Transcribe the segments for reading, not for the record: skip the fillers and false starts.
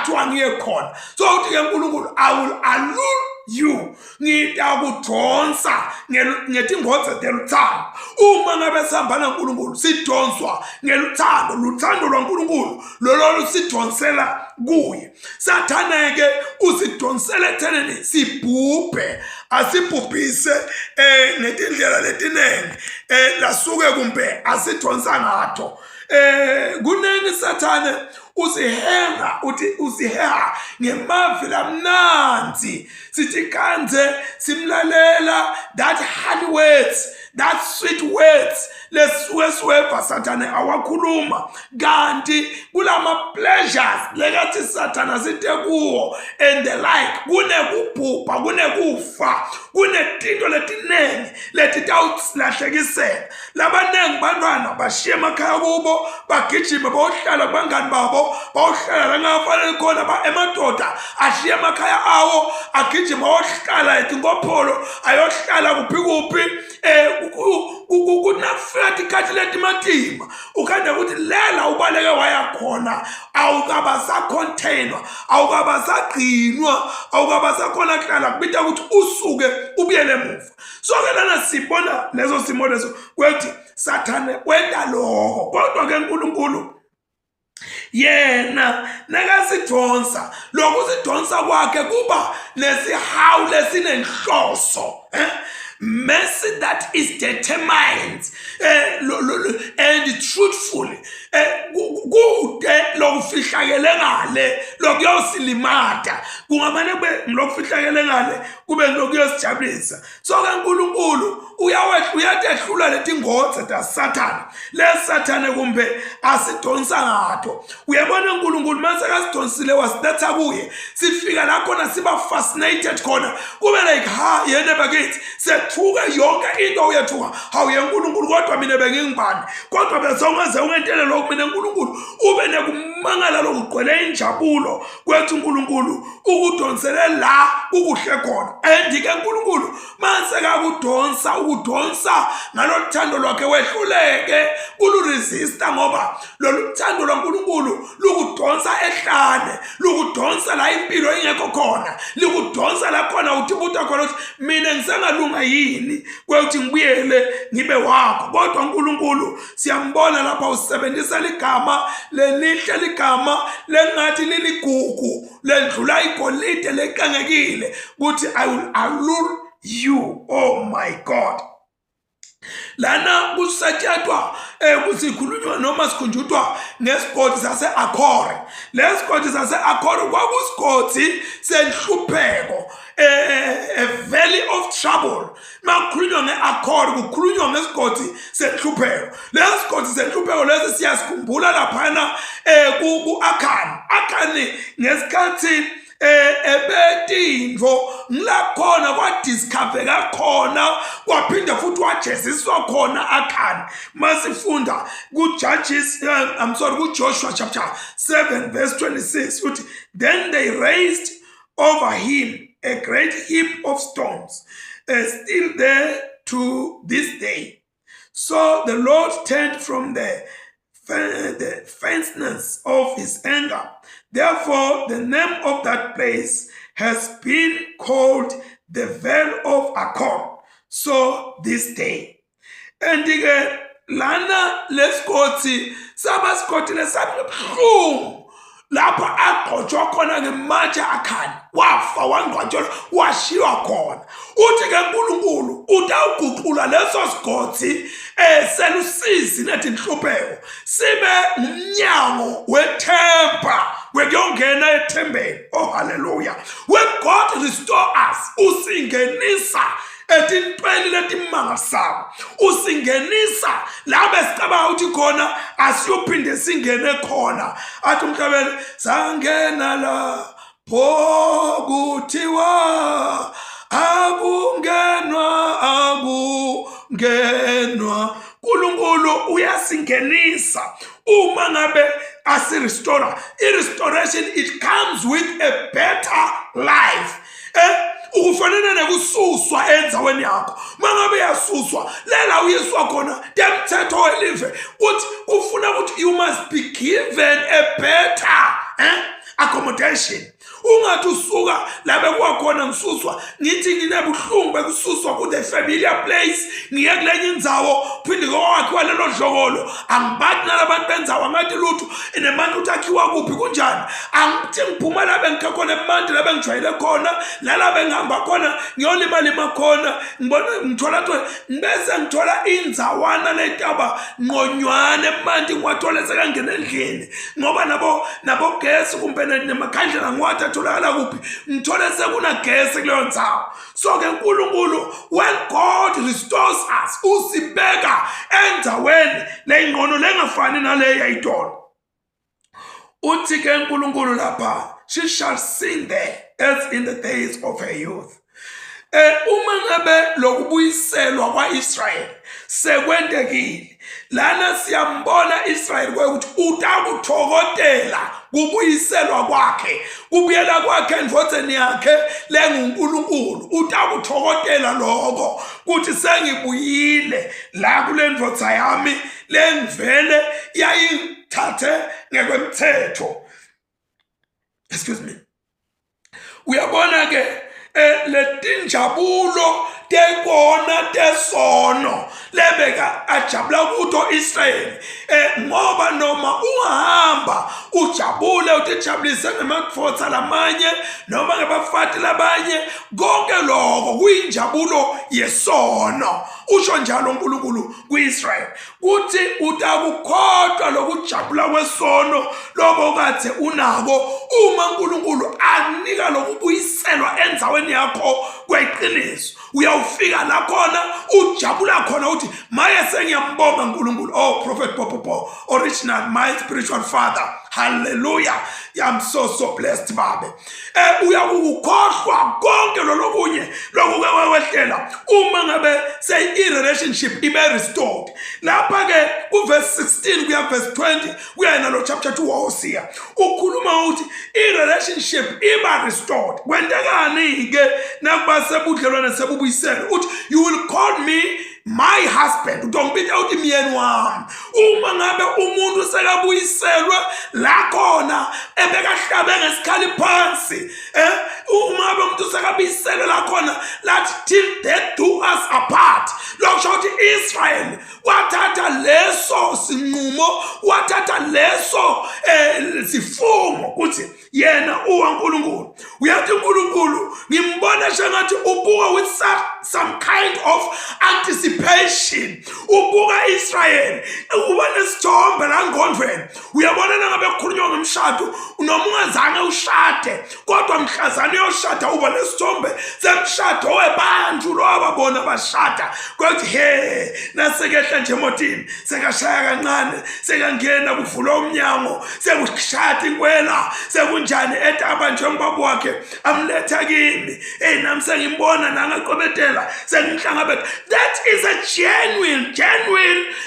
Kuthiwa ngiye khona. So uthi ke uNkulunkulu, I will allure you, ngitakudonsa ngetingodze teluthando. Uma ngabe sihamba naNkulunkulu sidonswa ngeluthando, luthando lwaNkulunkulu lolo lusidonsela kuye. Sathane ke usidonsela ekuthenini sibhubhe, asibhubhise ngetindlela letiningi lasuke kumbe asidonsa ngato. Kunini Sathane usihenga, uthi usiheha ngemavi lamnandzi, sithi kandze simlalela that honey words, that sweet words lesuke siweva Sathane awakhuluma, kanti kulama pleasures lekathi Sathane site kuwo and the like, kunekubhubha, kunekufa, kunetinto letiningi letitawusilahlekisela. Labaningi bantwana bashiye emakhaya kubo, bagijime bayohlala kubangani babo, bayohlala la kungafanele khona. Emadoda ashiye emakhaya awo, agijime ayohlala etinkopholo, ayohlala kuphi kuphi. Kunafika tikhathi letimatima, ukhanda ukuthi lela ubaleke waya khona awukaba sacontainwa, awukaba sagcinwa, awukaba sakhona kuhlala, kubita ukuthi usuke ubuyele emuva. So ke lana sibona leso simo leso kwethi Sathane wenta lokho, kodwa ke uNkulunkulu yena nakasidonsa, lokusidonsa kwakhe kuba nesihawu lesinenhloso, mercy that is determined and truthfully, kude lokufihlakele ngale lokuyosilimata, kungamane kube ngilokufihlakele ngale, kube ngilokuyosijabulisa. So ke uNkulunkulu uyatehlula letingodze taSathane, le Sathane kumbe asidonsa ngato. Uyabona, uNkulunkulu mase kasidonsile wasiletha kuye, sifika la khona siba fascinated khona, kube like ha yena bakithi, sethuke yonke into, uyethuka, hawu ye uNkulunkulu, kodwa mina bengingibani, kodwa bese ungaze ungentele lokhu mina uNkulunkulu, ube nekumangala lokugcwele injabulo kwethu uNkulunkulu ukudonsele la kukuhle khona. And ke uNkulunkulu mase kakudonsa, ukudonsa ngalolu thando lwakhe, wehluleke kuluresista, ngoba lolu thando lwaNkulunkulu lukudonsa ehlane, lukudonsa la impilo ingekho khona, likudonsa la khona uthibuta khona ukuthi mina ngisengalunga yini kwekuthi ngibuyele ngibe wakho. Kodwa uNkulunkulu siyambona lapha usebenzisa ligama lelihle, ligama lengathi liligugu lendlula igolide lecengekile, kuthi I will allure you. Oh my God, lana kusetshentwa kusikhulunywa noma sikhunjutwa ngesigodi sase-Akore. Lesigodi sase-Akore kwakusigodi senhlupheko, a valley of trouble. Makukhulunywa nge-Akore kukhulunywa ngesigodi senhlupheko. Lesi sigodi senhlupheko lesi siyasikhumbula laphana ku-Akhani. Akhani ngesikhathi ebetintfo ngilakhona kwadiscovereka khona, kwaphinde futhi wajeziswa khona Akhani. Masifunda ku-Judges, I'm sorry, ku-Joshua chapter 7 verse 26 uthi, then they raised over him a great heap of stones, still there to this day. So the Lord turned from the fierceness of his anger. Therefore, the name of that place has been called the Vale of Achor. So this day. And ke lana lesigodi saba sigodi lesabuhlungu lapho agqotshwa khona ngematshe Akhani, wafa, wangcwatshwa, washiywa khona. Uthi ke uNkulunkulu utawuguqula leso sigodi selusizi netinhlupheko sibe umnyango wethemba wekuyongena ethembeni. Oh hallelujah, when God restore us, usingenisa etintweni letimangalisako, usingenisa la besicabanga ukuthi khona asiyophinde singene khona. Athi umhlabeli, sangena la pho kuthiwa akungenwa, akungenwa. uNkulunkulu uyasingenisa uma ngabe asirestore. I-restoration, it comes with a better life. Ukufanele nekususwa endzaweni yakho, mangabe yasuswa lela uyiswa khona temthetho welive uthi ufuna ukuthi you must be given a better. accommodation. Ungathi usuka la bekuwakhona ngisuswa, ngithi nginebuhlungu bekususwa ku the familiar place, ngiye kulenye indzawo, phinde kokwakhiwa lelo dlokolo, angibati nalabantu bendzawo, angathi lutho nemanti ukuthi akhiwa kuphi kunjani. Angithi ngiphuma la bengikha khona emanti, la bengijwayele khona, nala bengihamba khona ngiyolimalima khona, ngibona ngithola thola ngibese ngithola indzawana letaba nqonywane emanti, ngiwathole sekangena endlini, ngoba nabo nabogesi kumbe nemakhandlela ngiwathi atholakala kuphi, ngithole sekunagesi kuleyo ndzawo. So ke uNkulunkulu, when God restores us, usibeka endaweni leyingqono lengafani naleyo yayitolo. Uthi ke uNkulunkulu lapha, she shall sing there as in the days of her youth. Uma ngabe lokubuyiselwa kwaIsrael sekwentekile lana, siyambona Israel ukuthi utakuthokodela kubuyiselwa kwakhe, kubuyela kwakhe endvodzeni yakhe lenguNkulunkulu. Utakuthokodela lokho kuthi sengibuyile la kule ndvodza yami lengivele yayithathe ngekwemthetho. Excuse me. Uyabona ke, letinjabulo tekona tesono lebeka ajabula kuto Israyeli, ngoba noma ungahamba ujabule utijabulise ngemadvodza lamanye noma ngebafati labanye, konke lokho kuyinjabulo yesono. Usho njalo uNkulunkulu kuIsrael kuthi utakukhohlwa lokujabula kwesono lobo kade unako uma uNkulunkulu anika lokubuyiselwa endzaweni yakho kweqiniso. Uyawufika la khona ujabula khona, uthi maye sengiyambonga uNkulunkulu. Oh, Prophet Popopo original, my spiritual father, hallelujah, I'm so so blessed babe. Uyakukhohlwa konke lolokunye lokuke kwehlela uma ngabe seyi-relationship ibe restored. Lapha ke kuverse 16 kuya verse 20 kuya nalo chapter 2 waHosea, ukhuluma ukuthi i-relationship iba restored. Kwentekani ke nakuba sebudlelwane sebubuyiselwe? Uthi, "You will call me my husband," utongibita uthi myeni wami. Uma ngabe umuntu sekabuyiselwe la khona ebekahlabe ngesikhali phansi, uma ngabe umuntu sekabuyiselwe la khona lathi "till death do us apart", lokusho ukuthi Israel wathatha leso sinqumo, wathatha leso sifungo ukuthi yena uwaNkulunkulu. Uyathi uNkulunkulu ngimbona sengathi ubuka with some kind of anticipation, ubuka Israel, uba nesithombe la ngqondweni. Uyabona, nangabe kukhulunywa ngomshado, noma ungazange ushade, kodwa mhlazane uyoshada, uba nesithombe semshado webantu lo ababona bashada, kwathi he nasekehla nje emotini, sekashaya kancane, sekangena, kuvulwa umnyango, sekushaya inkwela, sekunjani, etaba njengoba wakhe amletha kimi, hey, nami sengimbona nangaqobetela sengihlangabetha. That is a genuine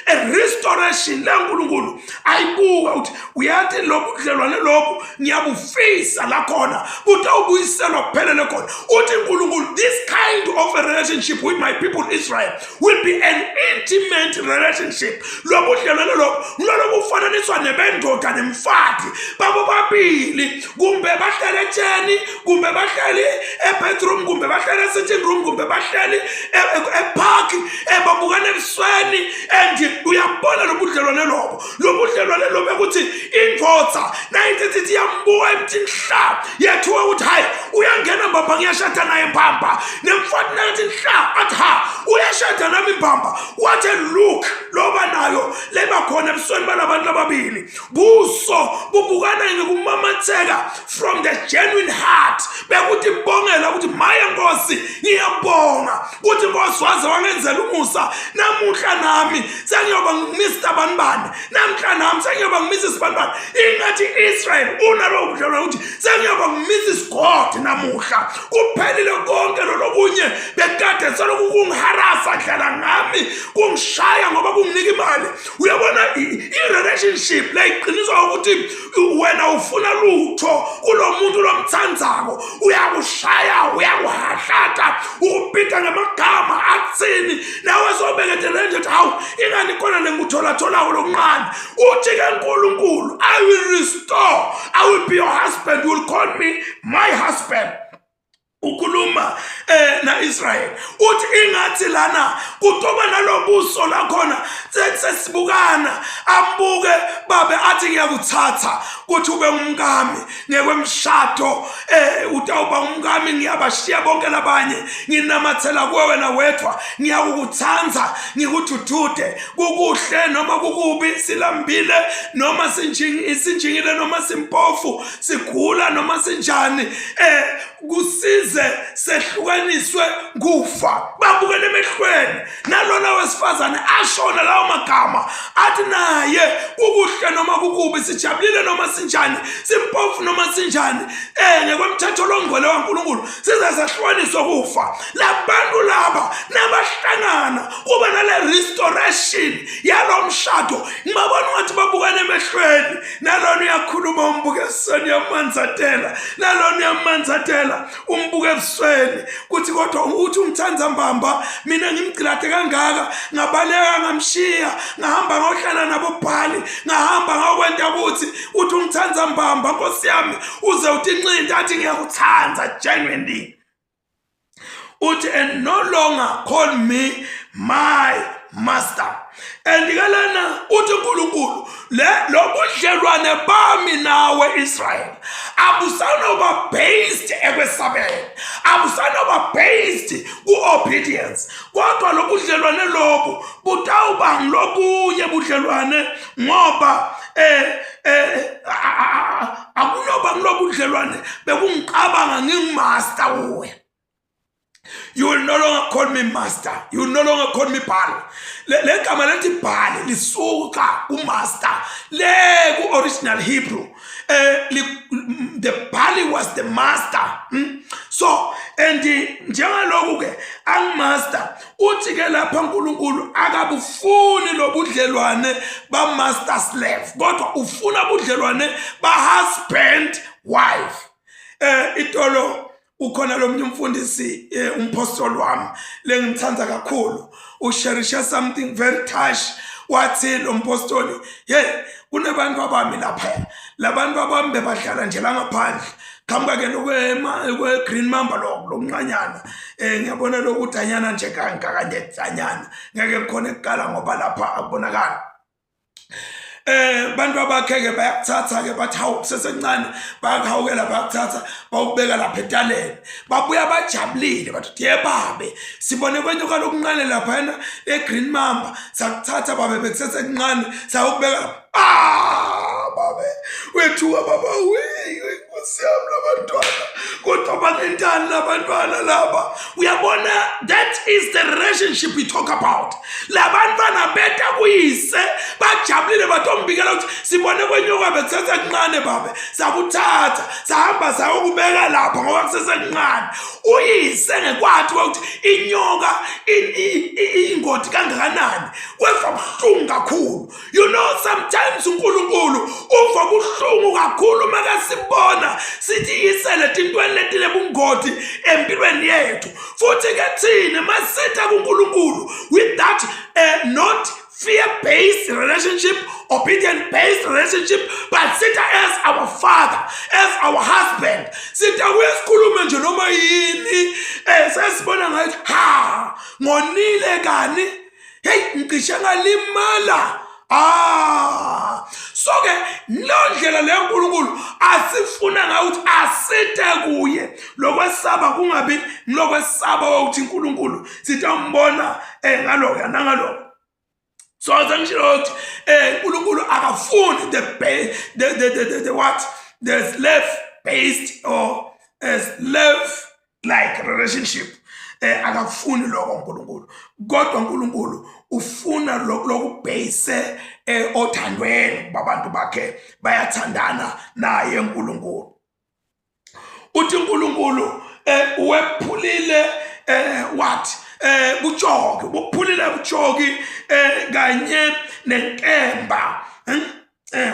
a restoration leNkulunkulu ayibuka uthi uyathi lobu budlelwane lobu ngiyabufisa la khona butawubuyiselwa kuphelele khona. Uthi uNkulunkulu, this kind of a relationship with my people Israel will be an intimate relationship. Lobu budlelwane lobu ngilolo bufananiswa nebendoda nemfati babo babili, kumbe bahlele etsheni, kumbe bahleli ebedroom, kumbe bahleli e-sitting room, kumbe bahleli epark, babukana ebusweni, and uyabona lobudlelwane lobo, lobudlelwane lobo ukuthi indvodza nayithi ithi iyambuka emthini hla, yethuka ukuthi hayi, uyangena mbamba, ngiyashada naye mbamba. Nemfati nayithi hla, athi ha, uyashada nami mbamba. What a look loba nayo leba khona ebusweni balabantu ababili, buso bubukana ngokumamatheka from the genuine heart, bekuthi bongela ukuthi maye Nkosi, ngiyabonga ukuthi Nkosi waze wangenzela umusa, namuhla nami sengiyoba ngu-Mr Banibani, namhla nami sengiyoba ngu-Mrs Banibani. Ingathi Israel unalowo budlelwane ukuthi. Sengiyoba nguMrs God namuhla. Kuphelile konke lolokunye bekade selokhu kungiharasa dlala ngami, kungishaya ngoba kunginika imali. Uyabona i-relationship le iqiniswa ukuthi wena ufuna lutho kulo muntu lomthandzako, uyakushaya, uyakuhahlata, ukupita ngamagama athini, nawe sobeketele nje ukuthi hawu ingani khona lengikutholatholako lokuncane. Uthi ke uNkulunkulu, I will restore, I will be your husband, you will call me my husband. Ukhuluma na Israel uthi ingathi lana kutoba nalobuso lakhona sesibukana, ambuke babe athi ngiyakuthatha kuthi ube ngumkami ngekwemshado, utawuba ngumkami, ngiyabashiya bonke labanye, nginamathela kuwe wena wedwa, ngiyakukuthanda ngikududude, kukuhle noma kukubi, silambile noma sinjingile noma simpofu, sigula noma sinjani, kusize sehlukaniswe kufa. Babukele emehlweni nalona wesifazane ashona lawo magama athi naye kukuhle noma kukubi, sijabulile noma sinjani, simpofu noma sinjani, ngekwemthetho longcwele waNkulunkulu size sehlukaniswe kufa. Labantu laba nabahlangana kuba nale restoration yalo mshado, ngibabona ngathi babukana emehlweni, nalona uyakhuluma umbuke ebusweni, uyamanzatela, nalona uyamanzatela umbuke ebusweni, kuthi kodwa uthi ungithanda mbamba, mina ngimgcilade kangaka, ngabaleka ngamshiya, ngahamba ngayohlala nabobhali, ngahamba ngayokwenta ukuthi uthi ungithanda mbamba, nkosi yami, uze uthi incinta athi ngiyakuthanda genuinely. Uthi and no longer call me my master. And ke lana uthi uNkulunkulu le lobudlelwane bami nawe Israel abusanoba based ekwesabeni, abusanoba based ku-obedience, kodwa lobudlelwane lobu butawuba ngilobunye budlelwane, ngoba akunoba ngilobudlelwane bekungiqabanga ngingumaster kuwe. You will no longer call me master. You will no longer call me Baal. Le gama lethi Baal lisuka kumaster le ku original Hebrew. The Baal was the master. So and njengaloku ke angimaster, uthi ke lapha uNkulunkulu akabufuni lobudlelwane ba master slave, kodwa ufuna budlelwane ba husband wife. Itolo ukhona lo munye umfundisi, umpostoli wami lengimthanda kakhulu, usharisha something very touch. Wathi lo mpostoli, hey, kunebantu abami lapha, labantu abami bebadlala nje la ngaphandle, qhamuka ke lokwe green mamba lo lokuncanyana, ngiyabona lokudanyana nje kangaka nje danyana, ngeke kukhona ekukala ngoba lapha akubonakali. Bantu abakhe ke bayakuthatha ke bathi hawu kusesencane, bayakuhawukela, bayakuthatha bawubeka lapha etaleni, babuya bajabulile bathi ye babe, sibone kwenyoka lokuncane lapha yena e-green mamba, sakuthatha babe bekusesencane sayokubeka. Babe wethuka baba, nkosi yami labantwana, kodwa banentani labantwana laba? Uyabona, that is the relationship we talk about. Labantwana beta kuyise bajabulile, batombikela ukuthi sibone kwenyoka bekusesekuncane babe, sakuthatha sahamba sayokubeka lapha ngoba kusesekuncane. Uyise ngekwathi ukuthi inyoka ingoti kangakanani, weva buhlungu kakhulu. You know, sometimes uNkulunkulu uva buhlungu kakhulu makasibona sithi yisele tintweni letinebungoti empilweni yethu. Futhi ke thina masitha kuNkulunkulu with that not fear-based relationship, obedient-based relationship, but sitha as our father, as our husband. Sitha kuye sikhulume nje noma yini, sesibona ngathi ha ngonile kani, hey ngicishe ngalimala. So ke lo ndlela le uNkulunkulu asifuna ngayo ukuthi asithe kuye, lokwesaba kungabi lokwesaba ukuthi uNkulunkulu sitambona ngaloko nangaloko. So sengishilo ukuthi uNkulunkulu akafuni the what the slave based or slave like relationship. Akafuni lokho uNkulunkulu, kodwa uNkulunkulu ufuna lokubhase othandweni babantu bakhe, bayathandana naye uNkulunkulu. uNkulunkulu wephulile what butshoki, buphulile butshoki kanye nenkemba.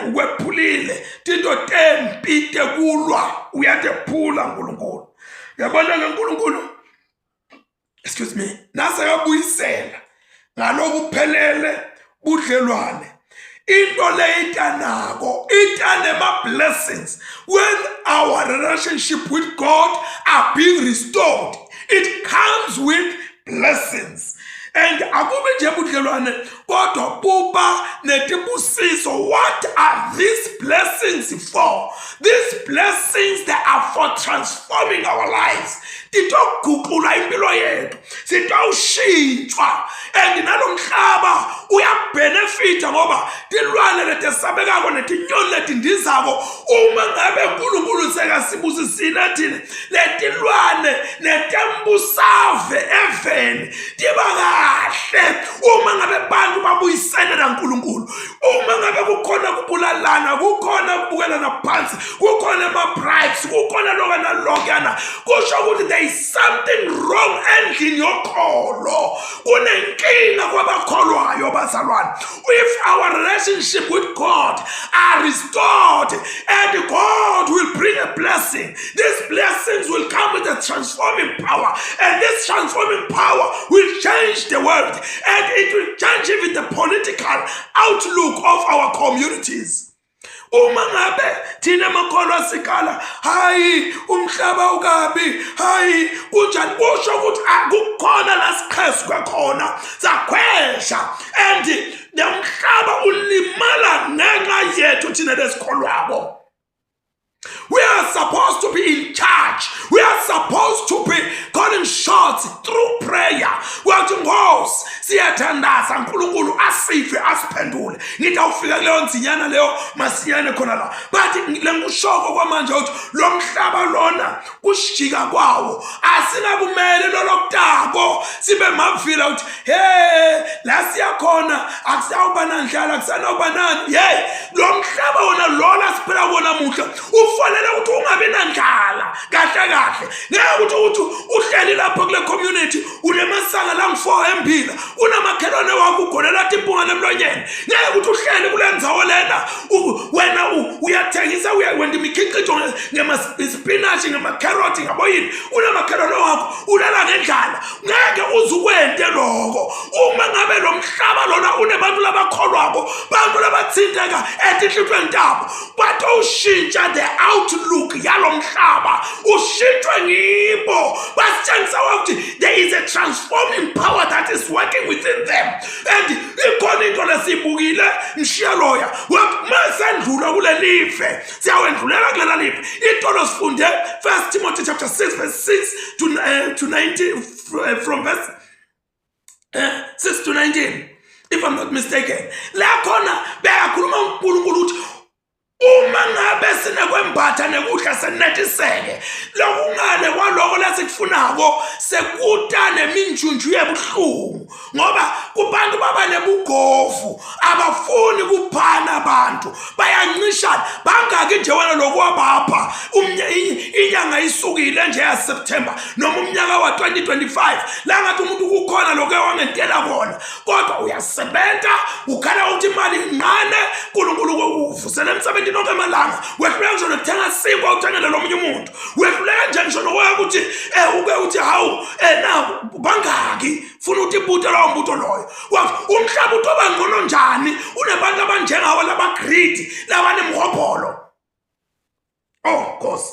Ukwephulile tinto tempi tekulwa, uyatephula uNkulunkulu. Yabona ke uNkulunkulu, excuse me, nasekabuyisela ngalokuphelele budlelwane, into leyitanako itanema blessings. When our relationship with God are being restored, it comes with blessings, and akubi nje budlelwane kodwa buba netibusiso. What are these blessings for? These blessings, they are for transforming our lives. Titoguqula impilo yethu, sitawushintshwa, and nalomhlaba uyabenefita ngoba tilwane letesabekako netinyoni letindizako, uma ngabe uNkulunkulu sekasibusisile thina, letilwane netembusave eveni tiba kahle uma ngabe bantu babuyisene naNkulunkulu. Uma ngabe kukhona kubulalana, kukhona kubukelana phansi, kukhona ama-bribes, kukhona lokho nalokuyana, kusho ukuthi there is something wrong endlini yokholo, kunenkinga kwabakholwayo bazalwane. If our relationship with God are restored, and God will bring a blessing, these blessings will come with a transforming power, and this transforming power will change the world, and it will change even the political outlook of our communities. Uma ngabe thina amakholwa sikhala, hayi umhlaba ukabi, hayi kunjani, kusho ukuthi akukhona la siqhesuka khona, sakhwesha, and nomhlaba ulimala ngenxa yethu thina lesikholwako. We are supposed to be in charge. We are supposed to be calling shots through prayer. Wathi Nkosi, siyathandaza uNkulunkulu asive asiphendule. Ngitawufika kuleyo nzinyana leyo masinyane khona la. But lengikushoko kwamanje ukuthi lo mhlaba lona kushika kwawo asinakumele lolokutako sibe mavila ukuthi hey, la siyakhona akusawuba nandlala, akusanawuba nani. Hey, lo mhlaba wona lona siphila kuwona muhla ufanele ukuthi ungabi nandlala kahle kahle. Ngeke ukuthi uhleli lapho kule community unemasaka la ngu-4 embila, unamakhelwane wakho ugolela timpunga emlonyeni. Ngeke ukuthi uhleli kule ndzawo lena wena uyathengisa, wenta imikhiqizo ngema-spinach, ngema-carrot, ngaboyini, unamakhelwane wakho ulala ngendlala. Ngeke uze ukwente lokho uma ngabe lo mhlaba lona unebantu labakholwako, bantu labathinteka etinhlitweni tabo, batowushintsha the outlook yalo mhlaba, ushintshwe ngibo. Basitshengisa ukuthi there is a transforming power that is working within them, and ikhona into lesiyibukile mshiya loya masendlula kule live, siyawendlulela kulela live. Into losifunde First Timothy chapter 6 verse 6 to 19, from verse 6 to 19, if I'm not mistaken, la khona bekakhuluma uNkulunkulu ukuthi uma ngabe sinekwembatha nekudla senetiseke, lokungale kwaloko lesikufunako sekuta neminjunju yebuhlungu, ngoba kubantu baba nebugovu, abafuni kuphana, abantu bayancishana. Bangaki nje wena lokuwabapha inyanga isukile nje yaSeptember noma umnyaka wa-2025, la ngathi umuntu kukhona lokho wangentela kona, kodwa uyasebenza, ukhala ukuthi imali incane. Nkulunkulu uvusele emsebenzini onke amalanga, wehluleka ngisho nokuthenga sinkwa uthengele lomunye umuntu, wehluleka nje ngisho nokuya ukuthi uke uthi hawu, naku bangaki funa ukuthi ibute lowo mbuto loyo. Wathi umhlaba utoba ngcono njani unebantu abanjengawo laba-greedy, labanemhobholo? Oh Nkosi,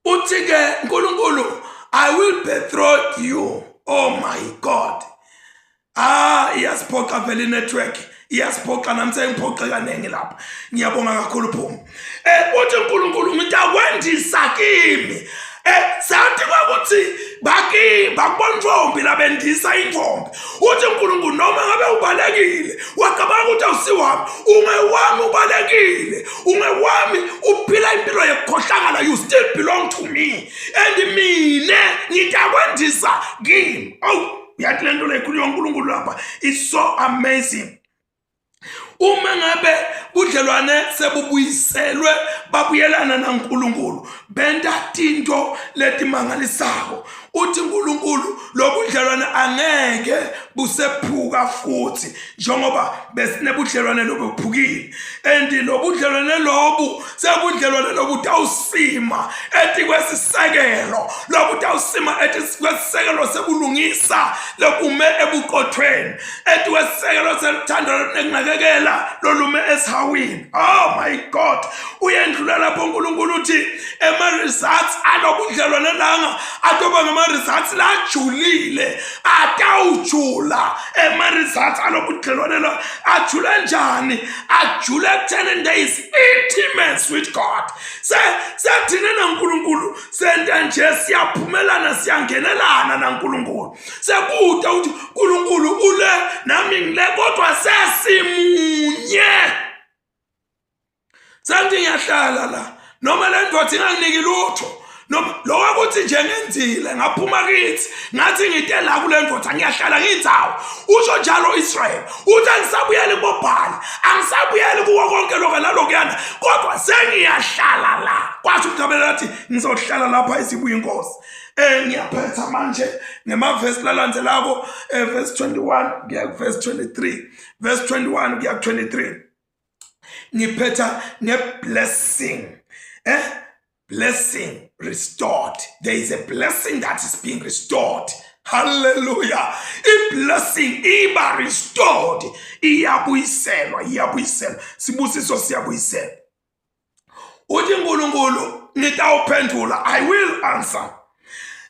uthi ke uNkulunkulu, "I will betroth you, oh my God." Ah, iyasiphoqa vele inetwork, iyasiphoqa, nami sengiphoqe kaningi lapha. Ngiyabonga kakhulu Phuma. Uthi uNkulunkulu, "Ngitakwendisa kimi." Sathi kwakuthi baki bakubona intombi labendisa intombi. Uthi uNkulunkulu, noma ngabe ubalekile wacabanga ukuthi awusiwami, ungewami, ubalekile ungewami, uphila impilo yekukhohlakala, you still belong to me, and mine ngitakwendisa kimi. Oh, uyathi le nto lekhulunywa uNkulunkulu lapha is so amazing. Uma ngabe budlelwane sebubuyiselwe babuyelana naNkulunkulu benta tinto letimangalisako uthi uNkulunkulu lobudlelwane angeke busephuka futhi njengoba besinebudlelwane lobuphukile and lobudlelwane lobu sebudlelwane lobutawusima etikwesisekelo lobutawusima etikwesisekelo sebulungisa lobume ebuqothweni etikwesisekelo seluthando nekunakekela lolume esihawini. Oh my God, uyendlula lapho uNkulunkulu uthi ema-results alobudlelwane langa atoba ngama-results lajulile, atawujula ema-results alobudlelwane la. Ajule njani? Ajule ekutheni there is intimacy with God. Sethina naNkulunkulu senta nje siyaphumelana, siyangenelana naNkulunkulu. Sekude ukuthi uNkulunkulu ule nami ngile, kodwa sesimunye. Sengithi ngiyahlala la noma le ndoda inganginiki lutho, noma lokho ukuthi nje ngenzile ngaphuma kithi ngathi ngite la kule ndoda ngiyahlala ngiyindawo. Usho njalo Israel, uthi angisabuyeli kubobhali, angisabuyeli kuwo konke lokho nalokuyana, kodwa sengiyahlala la. Kwasho umgabela athi ngizohlala lapha isibuya inkosi. Ngiyaphetha manje ngemavesi lalandzelako, verse 21 kuya verse 23, verse 21 kuya 23. Ngiphetha ngeblessing, blessing restored. There is a blessing that is being restored. Hallelujah. I-blessing iba restored, iyabuyiselwa, iyabuyiselwa. Sibusiso siyabuyiselwa. Uthi uNkulunkulu ngitawuphendula, I will answer.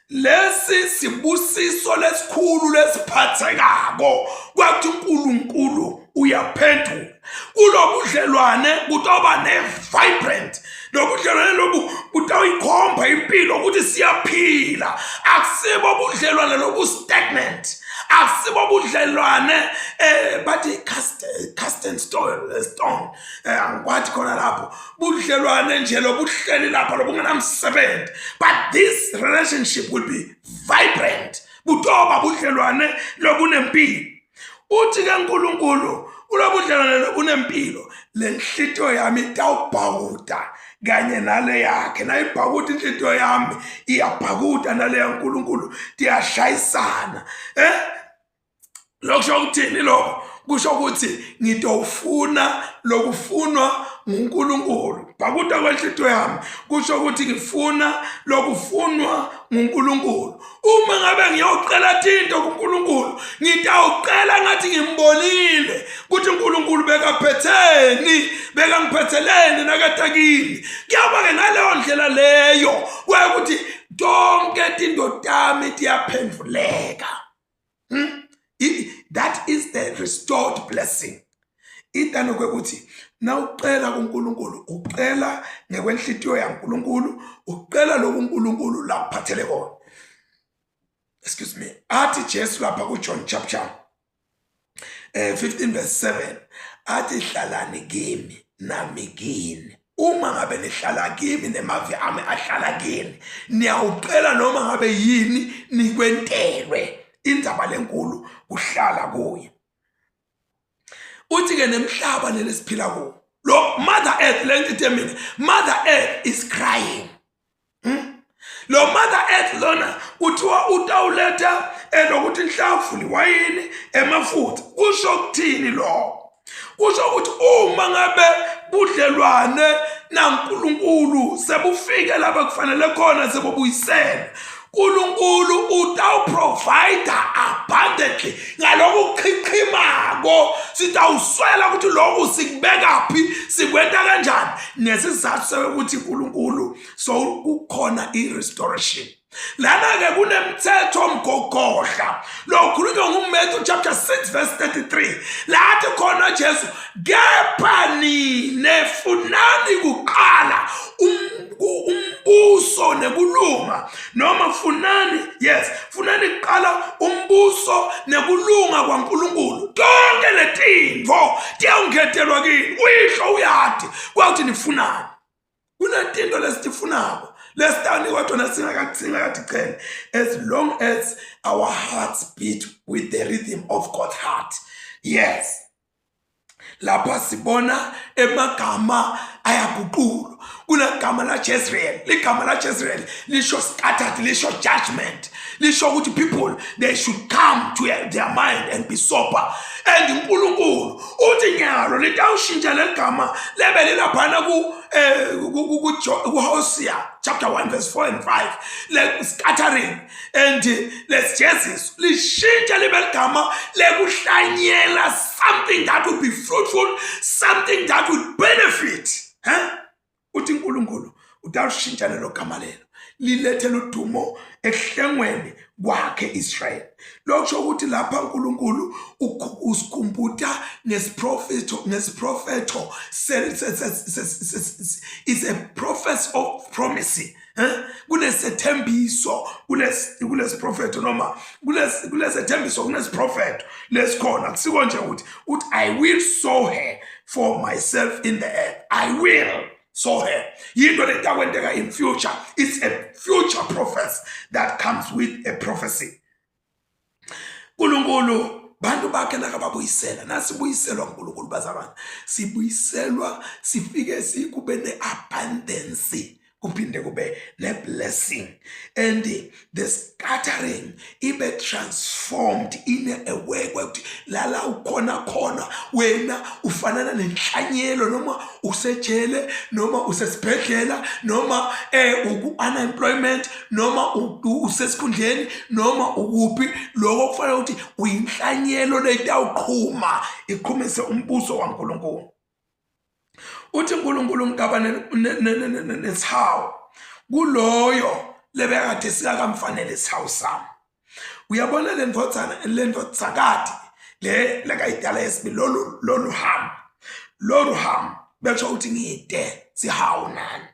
Lesi sibusiso lesikhulu lesiphathekako kwathi uNkulunkulu uyaphendula. Kulobudlelwane kutoba ne-vibrant, lobudlelwane lobu butawuyikhomba impilo ukuthi siyaphila. Akusibo budlelwane lobu stagnant, akusibo budlelwane bathi cast and stone, angikwathi khona lapho budlelwane nje lobuhleli lapha lobungenamsebenzi, but this relationship will be vibrant, butoba budlelwane lobunempilo. Uthi ke uNkulunkulu kulobudlelwane lobunempilo, le nhliziyo yami itawubhakuda kanye nale yakhe, nayibhakuda inhliziyo yami iyabhakuda nale yaNkulunkulu, tiyashayisana. Lokho ukuthini lokho? Kusho ukuthi ngitofuna lokufunwa nguNkulunkulu. Bhakuda kwenhliziyo yami kusho ukuthi ngifuna lokufunwa nguNkulunkulu. Uma ngabe ngiyocela tinto kuNkulunkulu, ngitawucela ngathi ngimbonile ukuthi uNkulunkulu bekaphetheni, bekangiphetheleni nakatakini. Kuyaba-ke ngaleyo ndlela leyo kwekuthi tonke tinto tami tiyaphenduleka. That is the restored blessing. Intano kwekuthi nawucela kuNkulunkulu, ucela ngekwenhlitiyo yaNkulunkulu, ucela lokhu uNkulunkulu lakuphathele kona. Excuse me. Athi Jesu lapha kuJohn chapter 15 verse 7, athi hlalani kimi nami kini. Uma ngabe nihlala kimi nemavi ami ahlala kini, niyawucela noma ngabe yini nikwentelwe. Indzaba lenkulu kuhlala kuye. Uthi ke nemhlaba lelesiphila kuwo, lo Mother Earth lento mina, Mother Earth is crying. Lo Mother Earth lona kuthiwa utawuletha elokuthi inhlamvu liwayini emafutha. Kusho ukuthini lokho? Kusho ukuthi uma ngabe budlelwane naNkulunkulu sebufike lapha kufanele khona, sebubuyisele, uNkulunkulu utawuprovide abundantly ngalokhu kuchichimako. Sitawuswela ukuthi lokhu sikubekaphi, sikwenta kanjani, nesizathu sokuthi uNkulunkulu so kukhona i-restoration. Lana-ke kunemthetho mgogodla lokhulunywa nguMatthew chapter 6 verse 33, lathi khona Jesu, kepha nine funani kuqala umbuso nekulunga, noma funani, yes, funani kuqala umbuso nekulunga kwaNkulunkulu, tonke letintfo tiyawungetelwa kini. Uyihlo uyati kwawuthi nifunani. Kunetinto lesitifunako lesitanikwa tona singakaticeli, as long as our hearts beat with the rhythm of God's heart. Yes. Lapha sibona emagama ayaguqulwa. Kunegama la Jezreel, ligama la Jezreel lisho scattered, lisho judgment, lisho ukuthi people they should come to their mind and be sober. And uNkulunkulu uthi nyalo litawushintsha leligama lebe lilaphana ku eh ku Hosea chapter 1 verse 4 and 5 le scattering and lesijeziso lishintshe libe ligama lekuhlanyela something that would be fruitful, something that would benefit. Eh uthi uNkulunkulu utawushintsha lelo gama lelo lilethe ludumo ekuhlengweni kwakhe Israel. Lokho ukuthi lapha uNkulunkulu usikhumbuta ngesiprofetho ngesiprofetho is a prophet of promise. Eh? Kunesethembiso kulesiprofetho noma kulesethembiso kunesiprofetho lesikhona. Kusiko nje ukuthi uthi I will sow her for myself in the earth. I will sow her. Yinto letakwenteka in future. It's a future prophecy that comes with a prophecy. uNkulunkulu bantu bakhe nakababuyisela, nasibuyiselwa uNkulunkulu bazalwane, sibuyiselwa sifike sikube neabundance, kuphinde kube neblessing, and the scattering ibe transformed in a way kwekuthi lala ukhona khona wena ufanana nenhlanyelo, noma usejele noma usesibhedlela noma uku unemployment noma usesikhundleni noma ukuphi, lokho kufanele ukuthi uyinhlanyelo letawuqhuma iqhumise umbuso waNkulunkulu. Uthi uNkulunkulu ngaba nesihawu kuloyo lebekade sikakamfanele isihawu sami. Uyabona le ndvodzana, le ndvodzakati le lekayidala yesibili, lolu hambo lolu hambo besho ukuthi ngide sihawu nani,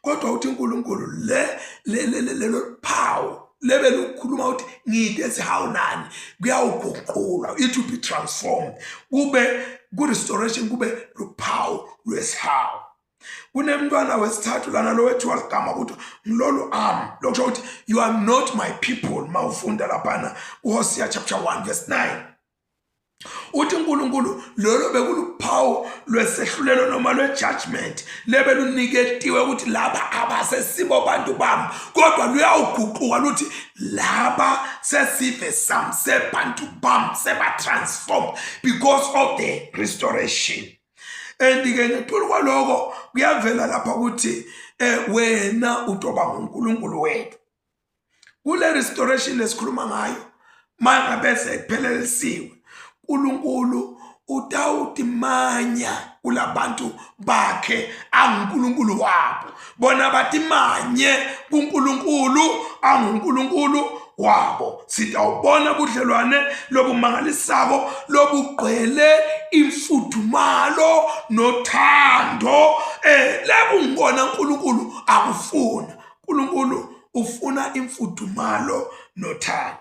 kodwa uthi uNkulunkulu le lelo phawu lebe lukhuluma ukuthi ngide sihawu nani kuyawuguqulwa, it will be transformed, kube ku restoration, kube luphawu lwesihawu. Kunemntwana wesithathu lana lo wethiwa ligama ukuthi ngilolu am, lokusho ukuthi you are not my people. Mawufunda laphana kuHosea chapter 1 verse 9, uthi uNkulunkulu lolo bekuluphawu lwesehlulelo noma lwe-judgment lebe luniketiwe ukuthi laba abasesibo bantu bami, kodwa luyawuguquka luthi laba sesive sami, sebantu bami, seba-transformed because of the restoration. And-ke ngetulu kwaloko kuyavela lapha ukuthi wena utoba nguNkulunkulu wethu. Kule restoration lesikhuluma ngayo, mangabe sekuphelelisiwe, uNkulunkulu utawutimanya kulabantu bakhe anguNkulunkulu wabo, bona batimanye kuNkulunkulu anguNkulunkulu wabo. Sitawubona budlelwane lobumangalisako lobugcwele imfudumalo nothando lekungibona uNkulunkulu akufuna. uNkulunkulu ufuna imfudumalo nothando.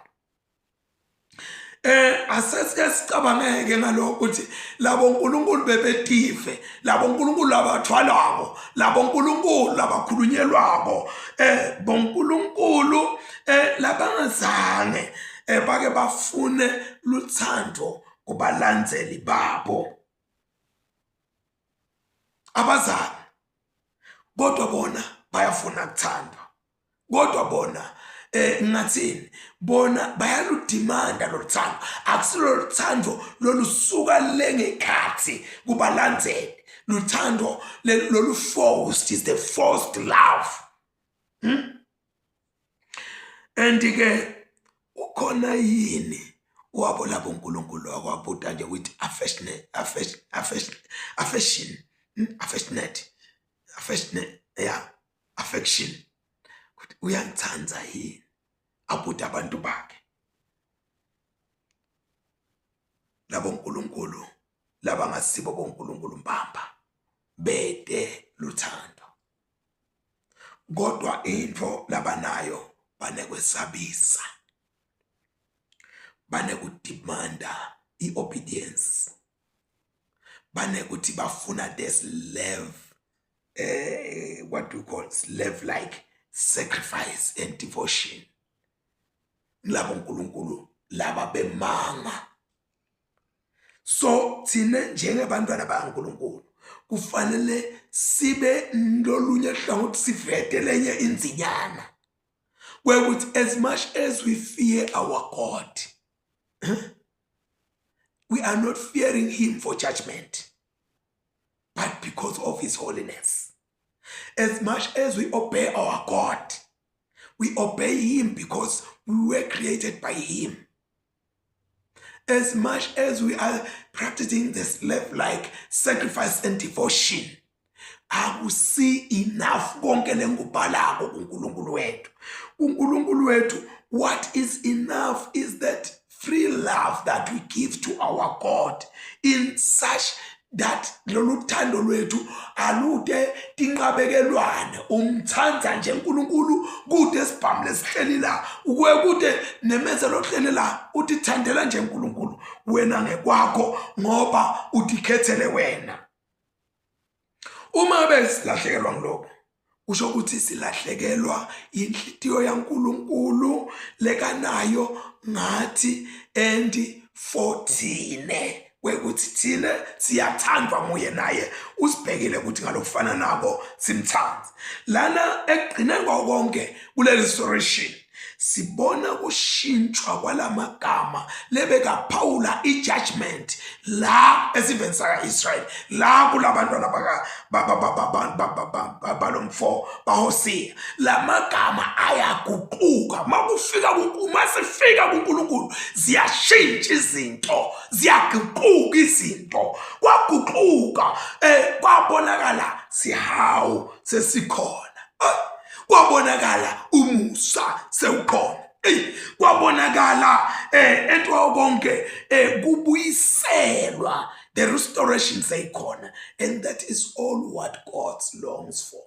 Asesike sicabangeke ngalokho ukuthi labo uNkulunkulu bebetive, labo uNkulunkulu abathwalako, labo uNkulunkulu abakhulunyelwako, boNkulunkulu labangazange bake bafune luthando kubalandzeli babo. Abazange, kodwa bona bayafuna kuthandwa, kodwa bona ngathini, bona bayaludimanda loluthando. Akusilo luthando lolusuka lengekhathi kubalandzeli, luthando lolu forced, is the forced love. And ke ukhona yini wabo labo uNkulunkulu wakwabuta nje ukuthi affectionate, affection, affectionate, affectionate, yeah, affection, ukuthi uyangithanda yini, abuta abantu bakhe labo uNkulunkulu labangasibo boNkulunkulu mbamba bete luthando, kodwa into labanayo banekwesabisa, banekudemanda i-obedience, banekuthi bafuna the slave, what do you call slave like sacrifice and devotion. Labo uNkulunkulu laba bemanga. So thina njengebantwana bakaNkulunkulu kufanele sibe lolunye hlangothi sivete lenye inzinyana kwekuthi as much as we fear our God, we are not fearing him for judgment, but because of his holiness. As much as we obey our God, we obey him because we were created by him. As much as we are practicing this life like sacrifice and devotion, akusi enough konke lengubhalako kuNkulunkulu wethu. KuNkulunkulu wethu, what is enough is that free love that we give to our God in such that lolu thando lwethu alude tinqabekelwane. Umthanda nje uNkulunkulu kude sibhamu lesihleli la, ukuye kude nemeze lohleli la, utithandela nje uNkulunkulu wena ngekwakho ngoba utikhethele wena. Uma besilahlekelwa ngilokho, kusho ukuthi silahlekelwa inhlitiyo yaNkulunkulu lekanayo ngathi and for thine, kwekuthi thine siyathandwa nguye, naye usibhekile ukuthi ngalokufana nabo simthanda. Lana ekugcineni kwawo konke kule restoration sibona kushintshwa kwalamagama lebekaphawula i-judgment la esiveni saka-Israyeli, la kulabantwana balomfo baHosiya. Lamagama ayaguquka makufika, masifika kuNkulunkulu ziyashintsha izinto, ziyaguquka izinto. Kwaguquka, kwabonakala sihawu sesikhona, kwabonakala umusa sewukhona, eyi, kwabonakala entwa konke kubuyiselwa, the restoration seyikhona, and that is all what God longs for.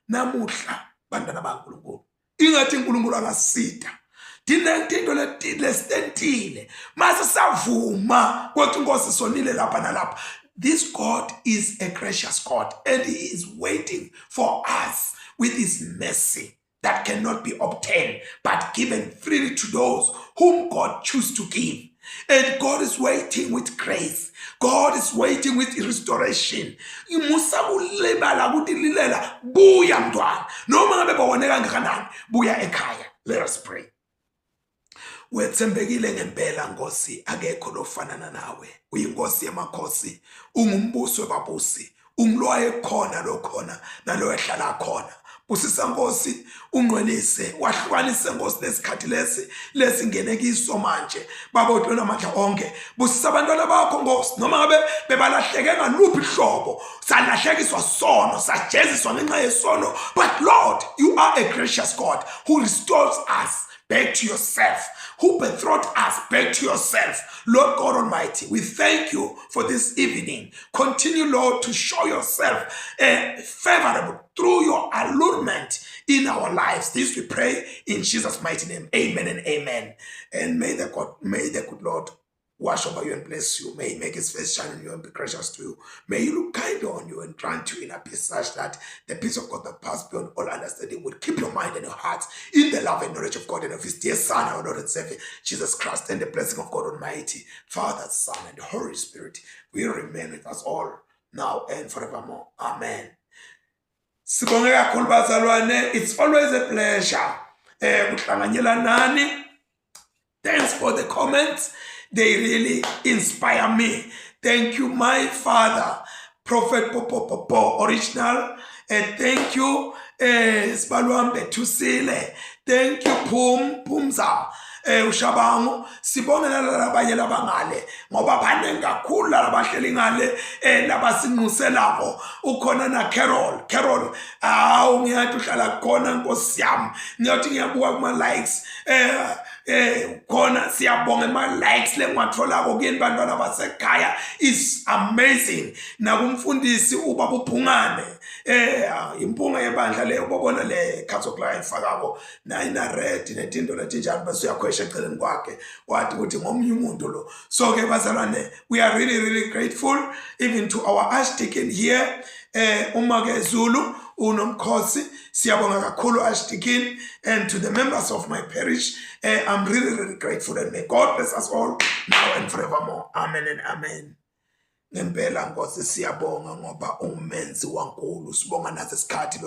Namuhla, bantwana baNkulunkulu, ingathi uNkulunkulu angasida tinento lesitentile mase savuma kwathi inkosi sonile lapha nalapha. This God is a gracious God and he is waiting for us with his mercy that cannot be obtained but given freely to those whom God chooses to give. And God is waiting with grace. God is waiting with restoration. Musa kulibala kutililela, buya mntwana. Noma ngabe bawone kangakanani, buya ekhaya. Let us pray. Wethembekile ngempela Nkosi, akekho lofanana nawe. Uyinkosi yamakhosi, ungumbusi webabusi, ungulowaye khona lokhona nalo ehlala khona. Busisa Nkosi, ungcwelise, wahlukanise Nkosi lesikhathi lesi lesingene kiso manje. Baba onamandla onke, busisa abantwana bakho Nkosi, noma ngabe bebalahleke ngaluphi hlobo, salahlekiswa sono, sajeziswa ngenxa yesono, but Lord, you are a gracious God who restores us back to yourself, who betrothed us back to yourself. Lord God Almighty, we thank you for this evening. Continue, Lord, to show yourself favorable through your allurement in our lives. This we pray in Jesus' mighty name. Amen and amen. And may the good Lord watch over you and bless you. May he make his face shine on you and be gracious to you. May he look kindly on you and grant you inner peace, such that the peace of God that passes beyond all understanding will keep your mind and your heart in the love and knowledge of God and of his dear Son, our Lord and Savior, Jesus Christ. And the blessing of God Almighty, Father, Son, and Holy Spirit will remain with us all now and forevermore. Amen. Sibonge kakhulu bazalwane, it's always a pleasure kuhlanganyela nani. Thanks for the comments. They really inspire me. Thank you, my father, Prophet Popo Popo Original. And thank you, Sibalwambe Thusile. Thank you, Phum Phumza. Ushabangu, sibonge nalabanye labangale ngoba baningi kakhulu labahleli ngale labasinxuselako. Ukhona na Carol. Carol, awu, ngiyathi uhlala khona nkosi yami. Ngiyathi ngiyabuka kuma likes khona. Siyabonga ama likes lengiwatholako kini bantwana basekhaya, is amazing. Nakumfundisi ubaba uBhungane, impunga yebandla le, ubabona le cassock la ifakako nayi na red netinto letinjalo, bese uyakhwesha eceleni kwakhe, wathi ukuthi ngomunye umuntu lo. So ke bazalwane, we are really really grateful even to our archdeacon here, uma ke Zulu unomkhosi. Siyabonga kakhulu, Archdeacon, and to the members of my parish. I'm really, really grateful, and may God bless us all now and forevermore. Amen and amen. Ngempela, Nkosi, siyabonga ngoba umenzi wankulu. Sibonga naso isikhathi lo.